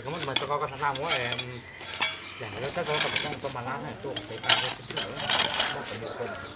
Koj muab tus mas tso koj, koj xav naj muab, em, lam nkawd txawb tau, tau mas lab na, tuaj tsev pab tsis txawj lawm, muab tau mus tau.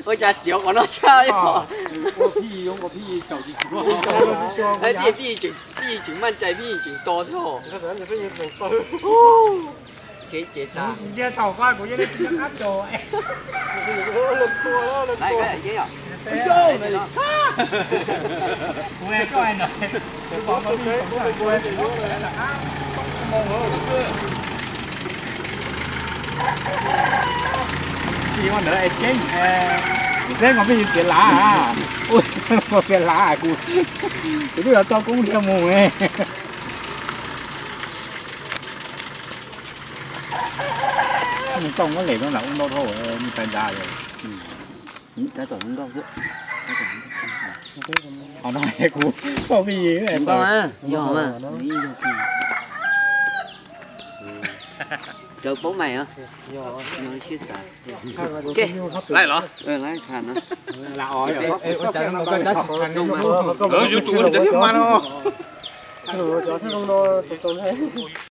Ua cas xiav qhov no tshaj li os. Pij, pij yeej tseem, pij yeej tseem maj cai, pij yeej tseem to thiab os. Ces ces tas. Pij ua ntawd es ceeb, kuv saib mas pij xiav lav, xiav lav kuv, kuv twb yuav tso koob dhia mus ne. Nws tau muab lem no lam ua ntau dhau, nws pais ntxa lawm. Qhov no kuv txoj pij, yog mas, cawv paub mais, yog siab xav. Laij los? Laij tham no. Yuav tsum ua li ntawd thiab mas no. Cov thawj zoo no txaus txaus ntshai.